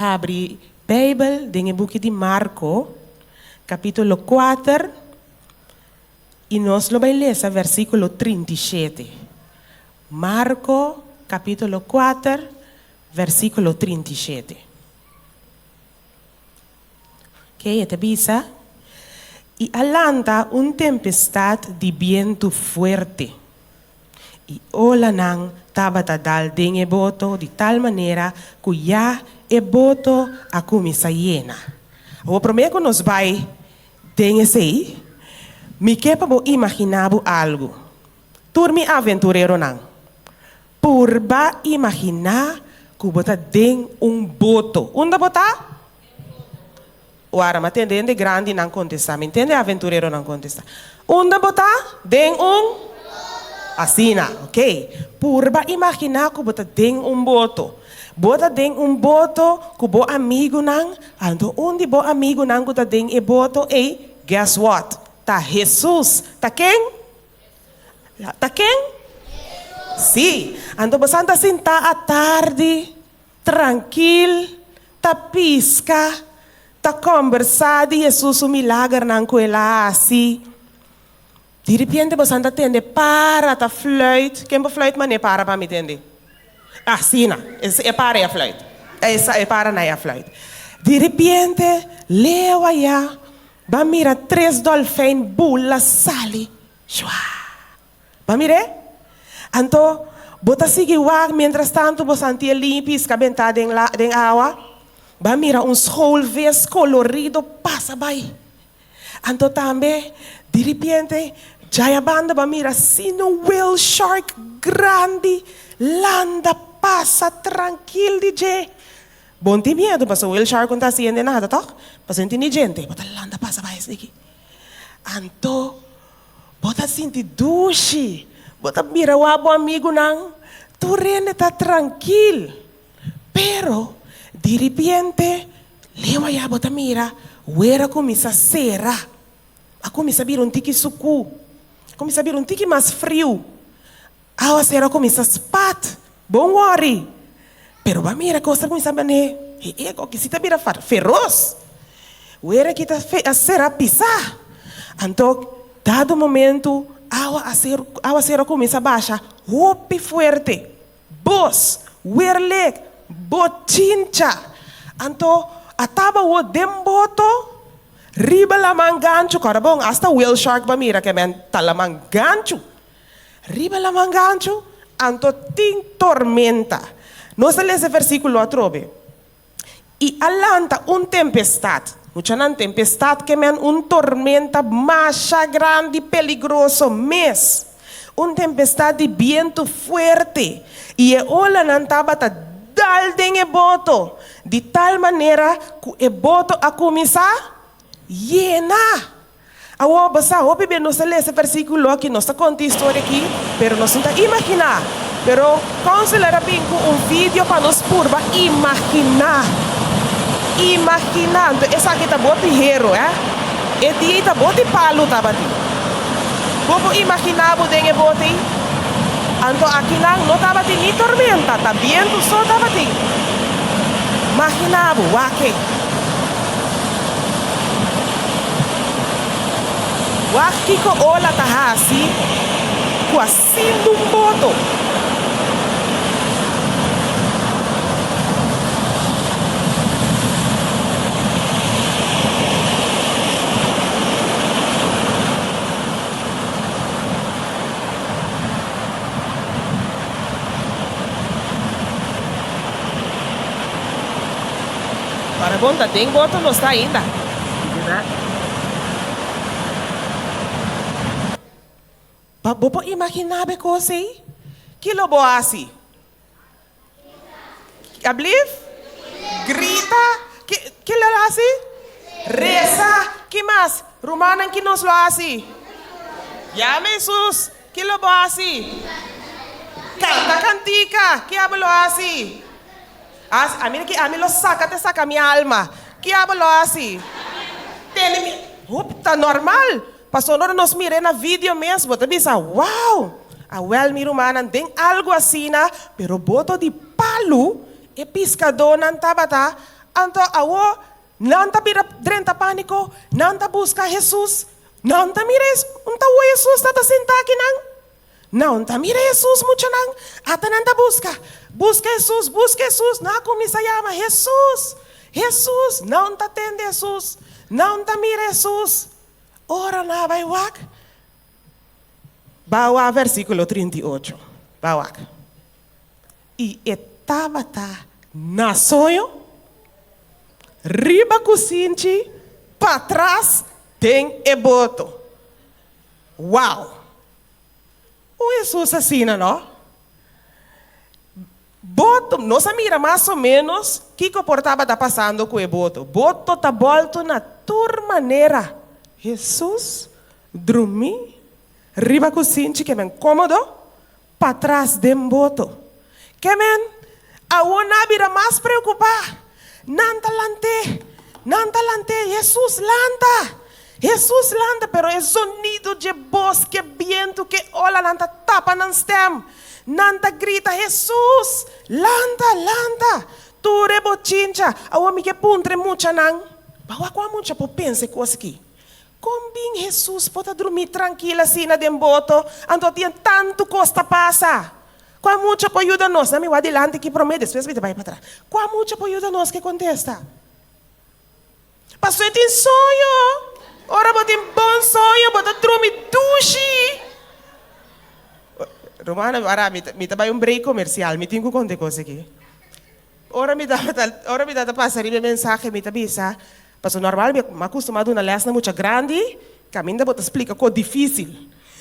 Habri Beibel den e buki di Marko, kapítulo kuater, i nos lo bai lesa versíkulo 37. Marko, kapítulo kuater, versíkulo 37. Ke e ta bisa? I a lanta un tempestat di bientu fuerte, i olanan tabata dal den e boto di tal manera ku ya e boto a kuminsá yena. Awor promé ku nos bai den esei, mi ke pa bo imaginá bo algu. Tur mi aventureronan, Purba imaginá ku bo ta den un boto. Unda bo ta? Wara, m'a tende hende grandinan kontestá. Mi tende aventureronan kontestá. Unda bo ta? Den un? Asina, oké. Purba imaginá ku bo ta den un boto. Bo ta den un boto ku bo amigunan, anto un di bo amigunan ku ta den e boto ei, guess what? Ta Hesus. Ta ken? Ta ken? Sí. Anto bosan ta sintá atardi, trankil, ta piska, ta kòmbersá di Hesus su milagernan ku el a hasi. Diripiente bosan ta tende para ta flùit. Ken por flùit manera para pa mi tende? Asina, e para e a flùit. E para na e a flùit. Diripiente, leu ayá, Ba mira tres dolfijn bula sali. Shua! Ba mir'é? Anto, bo ta sigui wak mientras tantu bo santi e liña piska bentá den la den awa? Ba mira un schoolvis kolorido pasa bai. Anto tambe, diripiente, djaya banda ba mira asina un whale shark grandi landa pasa trankil di dje. Bo no tin miedu pasobra whale shark no ta hasi hende nada tòg? Pasobra e no tin ni djente. Bo ta landa pasa bai esaki. Anto bo ta sinti dushi. Bo ta mira wak bo amigunan. Tur hende ta trankil. Pero diripiente leu aya bo ta mira wer a kuminsá sera. A kuminsá bira un tiki sukú. A kuminsá bira un tiki mas friu. Awasero a kuminsá spat. Bon wòri! Pero bo a mira kos ta kuminsá man'é. E ego aki si ta bira feros. Wera aki ta a sera pisá. Anto, dado momentu, awa awasero a kuminsá basha hopi fuerte. Bos, werlek, bochincha. Anto, a taba awor den boto riba laman ganchu. Kòrda bon, asta whale shark bo a mira ke men ta laman ganchu. Riba laman ganchu, anto tin tormenta. Nos a lesa e versíkulo atrobe. I a lanta un tempestat. Muchanan, tempestat ke men un tormenta masha grandi, peligroso mes. Un tempestat di bientu fuerte, i e olanan tabata dal den e boto, di tal manera ku e boto a kuminsá yena. Awor, bo sa, hopi bia nos ta lesa e versíkulo aki, nos ta konta e historia aki, pero nos no ta imaginá. Pero Counselor a bin ku un video pa nos purba imaginá. Imaginá. Anto esaki ta bo tihero, eh? E dia ei ta bo di palu tabatin. Bo por imaginá bo den e bote ei? Anto akinan no tabatin ni tormenta, ta bientu so tabatin. Maginá bo, wak ei. Wak kiko ola ta hasi ku a sintu un boto. Para bon ta den boto nos ta ainda. Pa bo por imaginá bo e kos ei? Ki lo bo hasi? Ablief? Grita? Ki ki lo hasi? Resa? Ki mas? Rumannan ki nos lo hasi? Yama Hesus? Ki lo bo hasi? Kanta kantika? Ki abo lo hasi? As, a mira ki ami lo saka te saka mi alma. Ki abo lo hasi? Tene mi, hup, ta normal. Pasobra ora nos mir'é na video mes, bo ta bisa, wow! Awel mi rumannan, den algu asina, pero boto di palu e piskadónan tabata. Anto awo nan ta bira drenta pániko, nan ta buska Hesus, nan ta mira Hesus, un ta wou Hesus ta ta sintá akinan? Nan ta mira Hesus, muchanan, ata nan ta buska, buska Hesus, buska Hesus, nan a kuminsá yama, Hesus! Hesus! Nan ta tende Hesus, nan ta mira Hesus. Ora nan a bai wak, ba wak versíkulo 38, ba wak. I e tabata na soño, riba kusinchi, patras den e boto. Wow! Un Hesus asina, no? Boto, nos a mira mas o menos kiko por tabata pasando ku e boto. Boto ta bolto na tur manera. Hesus drumí riba kusinchi ke men kómodo patras den boto. Ke men awor nan a bira mas preokupá. Nan ta lant'é, nan ta lant'é, Hesus, lanta! Hesus, lanta! Pero e zonido dje bos, ke bientu, ke olanan ta tapa nan stèm. Nan ta grita, Hesus, lanta, lanta! Tur e bochincha. Awor mi ke puntra e muchanan, Bawa kua mucha por pensa e kos aki? Kon bin Hesus por ta drumí trankil asina den boto anto tin tantu kos ta pasa? Kua mucha por yuda nos? Na mi wak dilanti aki promé, despues mi ta bai patras. Kua mucha por yuda nos? Ke kontesta? Pasobra e tin soño. Ora bo tin bon soño, bo ta drumi dushi. Rumannan, wara, mi ta bai un break komersial, mi tin ku konta e kos aki. Ora mi tabata, ora mi tabata pasa riba e mensahe mi ta bisa, pasobra normal mi a kustumá duna lès na mucha grandi, kaminda bo ta splika kos difísil.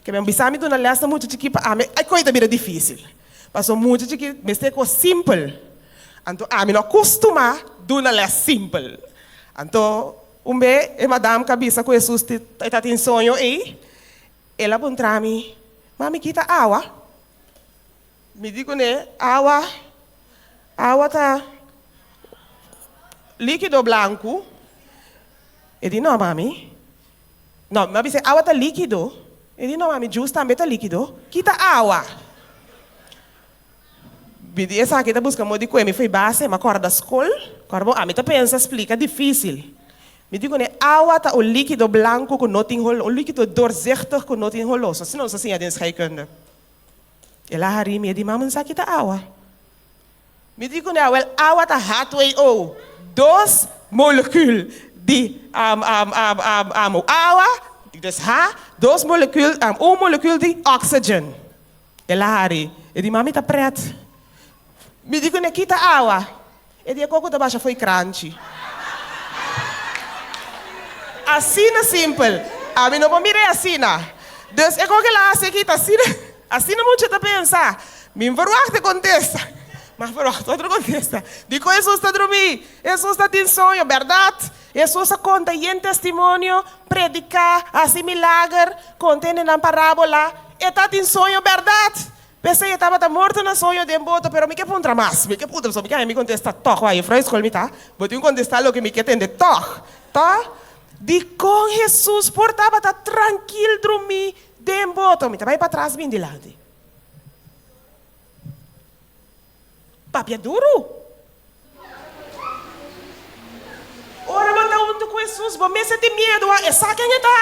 Ke men bisa mi duna lès na mucha chikí pa ami e kos ta bira difísil. Pasobra mucha chikí mester kos simpel. Anto ami no a kustumá duna lès simpel. Anto un be e madam ku a bisa ku Hesus e tatin soño ei, el a puntra mi, Mami kita awa? Mi di kuné, Awa, awa ta líkido blanku. E di, No, mami. No, mi a bis'é, Awa ta líkido. E di, No, mami, jus tambe ta líkido. Kita awa? Mi di, Esaki ta buska modo di kue mi fo'i base. Mi a kòrda skol. Kòrda bo, ami ta pensa splika difísil. Mi di kuné, Awa ta un líkido blanku ku no tin holó, un líkido doorzichtig ku no tin holó. So asina nos a siña den scheikunde. El a hari mi e di, Mama, esaki ta awa. Mi di kuné, Awel, awa ta H2O, dos molekül di awa, dus H, dos molekül, un molekül di oxygen. El a hari e di, Mami, ta pret. Mi di kuné, Kita awa. E di, E koko ta basha fo'i kranchi. Asina simpel. Ami no por mir'é asina. Dus e koke la hasi aki ta asina, asina mucha ta pensa. Mi verwagt e kontesta. Ma verwagt otro kontesta. Dikon Hesus ta drumí? Hesus ta tin soño, bèrdat? Hesus a konta yen testimonio, prediká, hasi milager, konta hende nan parábola. E ta tin soño, bèrdat? P'esei e tabata morto na soño den boto, pero mi ke puntra mas, mi ke puntra, pasobra mi ke haña mi kontesta tòg. Wak, jufrou di skol mi ta, bo tin ku kontestá loke mi ke tende tòg. Tò? Dikon Hesus por tabata trankil drumí den boto? Mi ta bai patras bin dilanti. Papia duru. Ora bo ta huntu ku Hesus, bo mester tin miedu, wak, e sa ken e ta.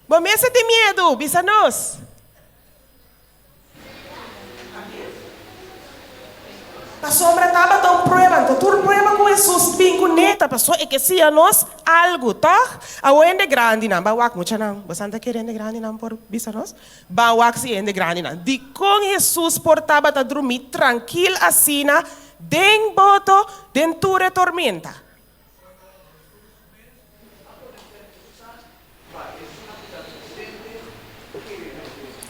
Bo mester tin miedu, bisa nos. Pasobra tabata un prueba, anto tur prueba ku Hesus bin kuné ta pasobra e ke siña nos algu, tòg? Awor hende grandinan, ban wak muchanan, boso ta kere hende grandinan por bisa nos? Ban wak si hende grandinan, dikon Hesus por tabata drumí trankil asina den boto den tur e tormenta?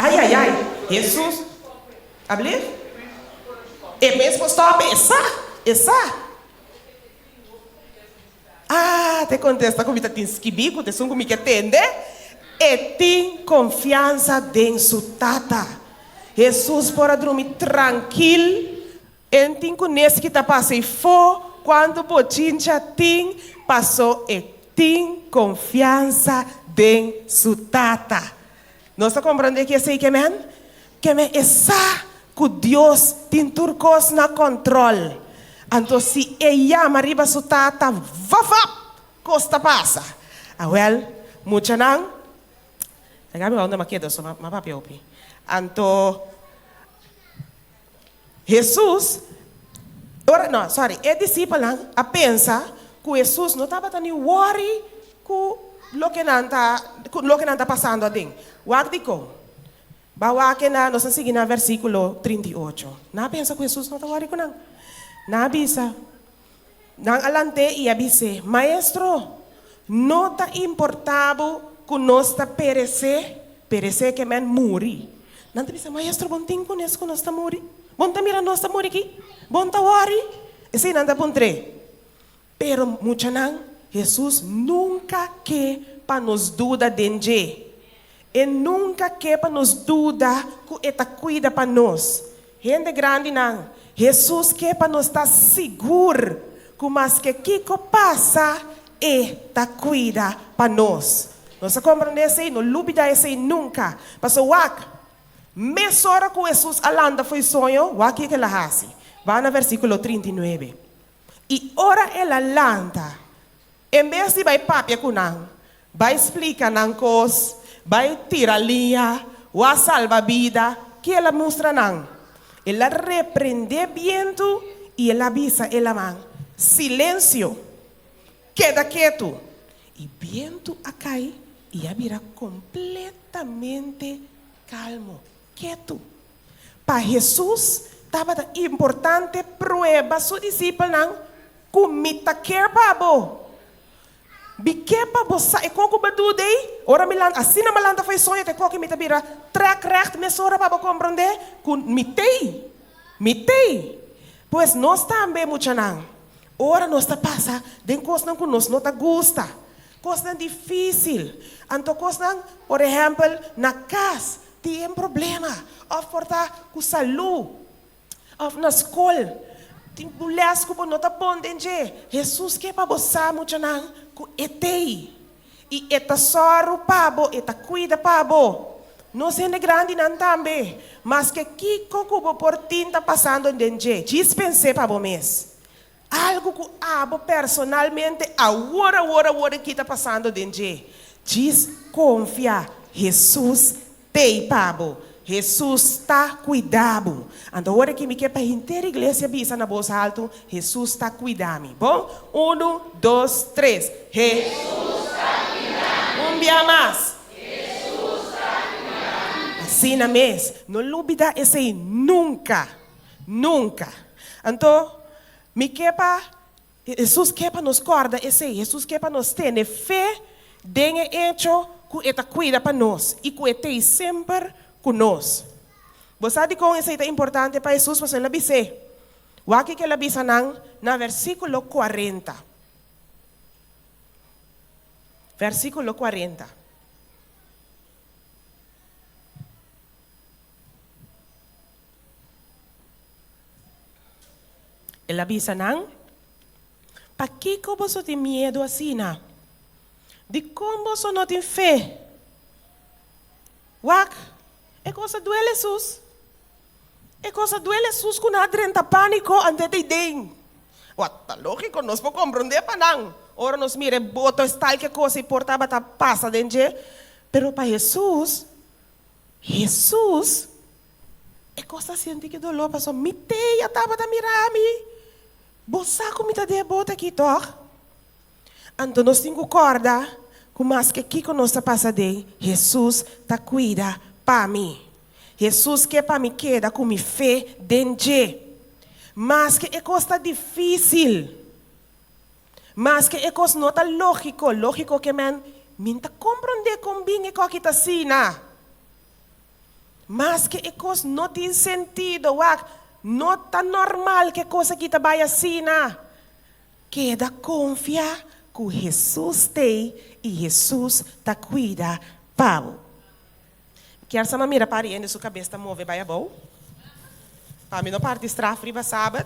Ai ai ai, Hesus a blef? E mes por stop e sa, e sa. Ah, te kontesta ku mi ta tin skibí ku ta esun ku mi ke tende. E tin konfiansa den su Tata. Hesus por a drumi trankil. En tin ku nes ki ta pasa ei fo kuantu bochincha tin paso e tin konfiansa den su tata. Nos ta komprondé ki esei ke men? Ke men e sa ku Dios tin tur kos na kòntròl. Anto si e yama riba su tata, vafap, kos ta pasa. Awèl, muchanan, laga mi wak unda mi a keda so mi a papia hopi. Anto Hesus, ora, no, sorry, e disipelnan a pensa ku Hesus no tabata ni wòri ku loke nan ta, ku loke nan ta pasando aden. Wak dikon? Ba wak e na, nos a sigui na versíkulo 38. Nan a pensa ku Hesus no ta wòri ku nan. Nan a bisa, Nan a lant'é i a bis'é, Maestro, no ta importá bo ku nos ta peresé? Peresé ke men muri. Nan ta bisa, Maestro, bo no tin kunes ku nos ta muri? Bo no ta mira nos ta muri aki? Bo no ta wòri? Esei nan ta puntr'é. Pero, muchanan, Hesus nunka ke pa nos duda den dje. E nunka ke pa nos duda ku e ta kuida pa nos. Hende grandinan, Hesus ke pa nos ta sigur ku maske kiko pasa, e ta kuida pa nos. Nos a komprendé esei? No lubidá esei nunka. Pasobra wak, mesora ku Hesus a lanta fo'i soño, wak kiko el a hasi. Ba na versíkulo 39. I ora el a lanta, En bes di bai papia ku nan, bai splika nan kos, bai tira liña, o a salba bida, ki el a mustra nan? El a reprendé bientu i el a bisa e laman, Silensio! Keda ketu! I bientu a kai i a bira kompletamente kalmo, ketu. Pa Hesus tabata importante prueba su disipelnan Ku mi ta ker pa bo. Mi ke pa bo sa e kon ku bo duda ei. Ora mi lanta, asina mi lanta for e soño te koki mi ta bira trèk règt mesora pa bo komprondé ku mi t'ei. Mi t'ei. Pues nos tambe, muchanan, ora nos ta pasa den kosnan ku nos no ta gusta, kosnan difísil, anto kosnan, por ehèmpel, na kas tin problema òf por ta ku salú, Of na skol, tin un les ku bo no ta bon den dje. Hesus ke pa bo sa, muchanan, ku e t'ei. I e ta sòru pa bo, e ta kuida pa bo. Nos hende grandinan tambe, maske kiko ku bo por tin ta pasando den dje, djis pens'é pa bo mes. Algu ku abo personalmente awor awor awor aki ta pasando den dje. Djis konfia Hesus t'ei pa bo. Hesus ta kuida bo. Anto awor aki mi ke pa henter iglesia bisa na bos haltu, Hesus ta kuida mi. Bon? Unu, dos, tres. Hesus ta kuida mi. Un bia mas. Hesus ta kuida mi. Asina mes. No lubida esei nunka. Nunka. Anto, mi ke pa, Hesus ke pa nos kòrda esei. Hesus ke pa nos tene fe den e echo ku e ta kuida pa nos i ku e t'ei semper ku nos. Bo sa dikon esei ta importante pa Hesus? Pasobra el a bis'é. Wak kiko el a bisa nan na versíkulo kuarenta. Versíkulo kuarenta. El a bisa nan, Pakiko boso tin miedu asina? Dikon boso no tin fe? Wak, e kos a duel Hesus. E kos a duel Hesus ku nan a drenta pániko ante ta den. Wak, ta lógiko, nos por komprondé pa nan. Ora nos mira e boto, es tal ke kos ei por tabata pasa den dje. Pero pa Hesus, Hesus, E kos ta sinti ki doló pasobra mi teya tabata mira mi. Bo sa ku mi ta den e bot aki, tòg? Anto nos tin ku kòrda ku maske kiko nos ta pasa den, Hesus ta kuida pa mi. Hesus ke pa mi keda ku mi fe den dje. Maske e kos ta difísil, maske e kos no ta lógiko, lógiko ke men, mi n ta komprondé kon bin e kòki ta asina. Maske e kos no tin sentido, wak, no ta normal ku e kos aki ta bai asina. Keda konfia ku Hesus t'ei i Hesus ta kuida pa bo. Mi kier sa ma mira par di hende su kabes ta move bai abou. Pa mi no parti straf riba sabat.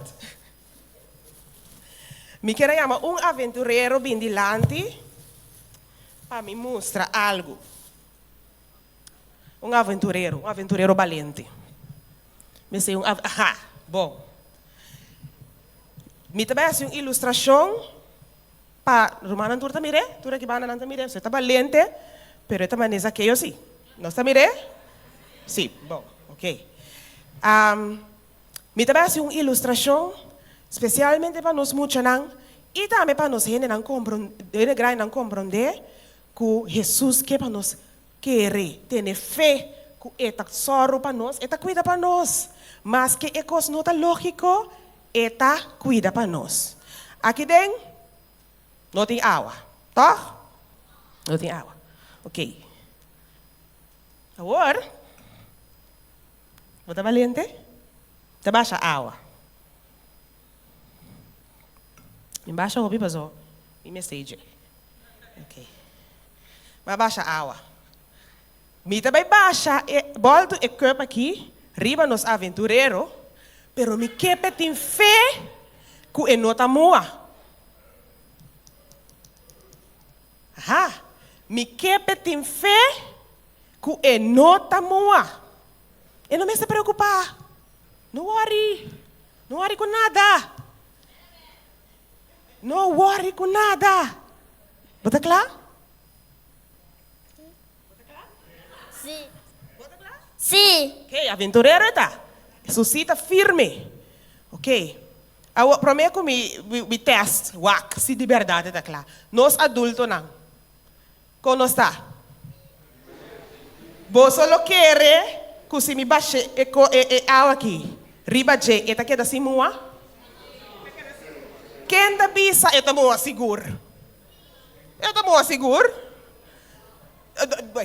Mi kier a yama un aventurero bin dilanti pa mi mustra algu. Un aventurero, un aventurero balente. Mester un av, aha, bon. Mi ta bai hasi un ilustrashon pa rumannan tur ta mir'é, tur aki bandanan ta mir'é. So e ta balente, pero e ta manera Zakeo si. Nos ta mir'é? Si, bon, ok. Mi ta bai hasi un ilustrashon spesialmente pa nos muchanan i tambe pa nos hendenan hende grandinan komprondé ku Hesus ke pa nos kere, tene fe ku e ta sòru pa nos, e ta kuida pa nos. Maske e kos no ta lógiko, e ta kuida pa nos. Aki den no tin awa, tòg? No tin awa. Oké. Awor, bo ta balente? Ta basha awa. Mi basha hopi paso mi mester dje. Oké. Mi a basha awa. Mi ta bai basha e bòltu e cup aki riba nos aventurero, pero mi ke p'e tin fe ku e no ta mua. Aha, mi ke p'e tin fe ku e no ta mua. E no mester preokupá. No wòri. No wòri ku nada. No wòri ku nada. Bo ta kla? Sí. Sí. Ok, aventurero e ta. Su sí ta firme. Ok. Awor, promé ku mi mi tèst wak si di bèrdat e ta kla. Nos adultonan, kon nos ta? Boso lo kere ku si mi bash'é e ko e e awa aki riba dje e ta keda sin mua? Ken ta bisa e ta mua sigur? E ta mua sigur?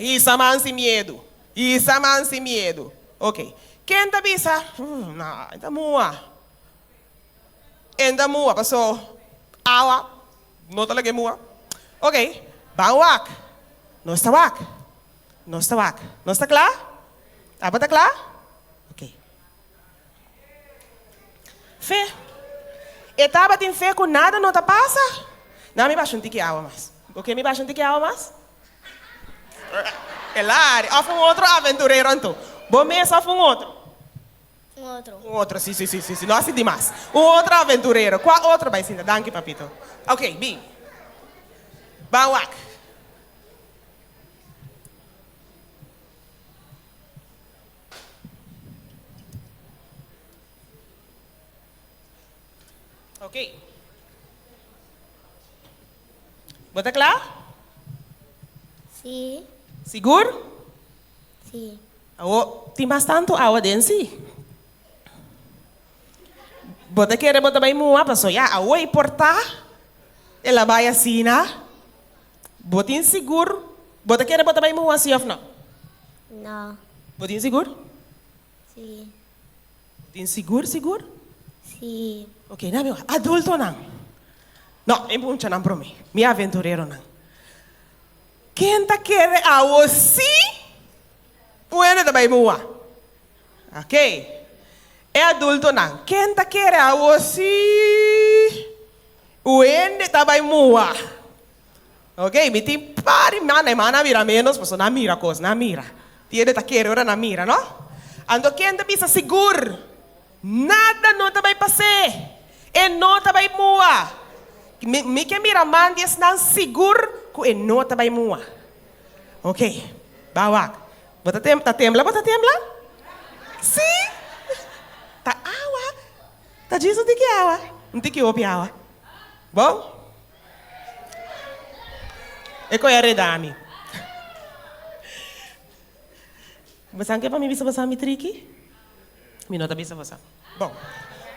Hisa man sin miedu. Hisa man sin miedu. Ok. Ken ta bisa, No, e ta mua. E ta mua paso awa no ta lag'é mua. Ok, ban wak. Nos ta wak. Nos ta wak. Nos ta kla? Abo ta kla? Ok. Fe. E tabatin fe ku nada no ta pasa. Na mi basha un tiki awa mas. Bo ke mi basha un tiki awa mas? El a hari. Òf un otro aventurero anto. Bo mes òf un otro? Un otro. Un otro, si, si, si, si, si. No hasi dimas. Un otro aventurero. Kua otro bai sinta? Danki, papito. Ok, bin. Ban wak. Ok. Bo ta kla? Sí. Sigur? Sí. Awo, tin mas tantu awa den sí. Bo ta kere bo ta bai mua paso ya awo i por ta el a bai asina. Bo tin sigur bo ta kere bo ta bai mua sí of no? No. Bo tin sigur? Sí. Bo tin sigur sigur? Sí. Ok, na mi wak. Adultonan. No, e muchanan promé. Mi aventureronan. Ken ta kere awo sí? Un hende ta bai mua. Ok. E adultonan. Ken ta kere awo sí? Un hende ta bai mua. Ok, mi tin par di mana, e mana a mira menos pasobra nan a mira kos, nan a mira. Tin hende ta kere ora nan mira, no? Anto ken ta bisa sigur, nada no ta bai pas'é, e no ta bai mua. Mi, mi ke mira man di esnan sigur ku e no ta bai mua. Ok, ban wak. Bo ta tem, ta tembla bo ta tembla? Sí! Ta awa. Ta djis un tiki awa, un tiki hopi awa. Bon? E koe a reda mi. Bosan ke pa mi bisa bosan mi triki? Mi no ta bisa bosan. Bon.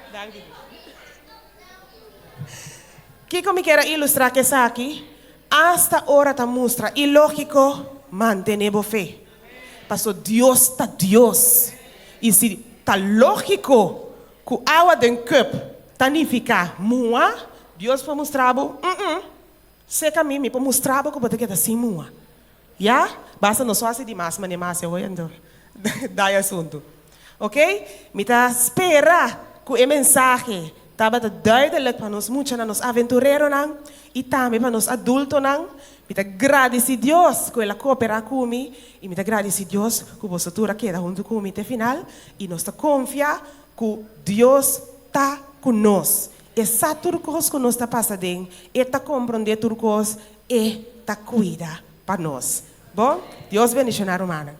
Danki. Kiko mi kier a ilustra ku esaki? Asta ora ta mustra ilógiko, mantené bo fe. Paso Dios ta Dios. I si ta lógiko ku awa den cup ta nifiká mua, Dios por mustra bo, mm-mm, seka mi, mi por mustra bo ku bo ta keda sin mua. Ya? Basta no so hasi di mas manera mi a hasi awe, anto dai asuntu. Ok? Mi ta spera ku e mensahe tabata duidelijk pa nos muchanan, nos aventureronan i tambe pa nos adultonan. Mi ta gradisí Dios ku el a kooperá ku mi i mi ta gradisí Dios ku boso tur a keda huntu ku mi te final i nos ta konfia ku Dios ta ku nos. E sa tur kos ku nos ta pasa aden, e ta komprondé tur kos, e ta kuida pa nos. Bon, Dios bendishoná, rumannan.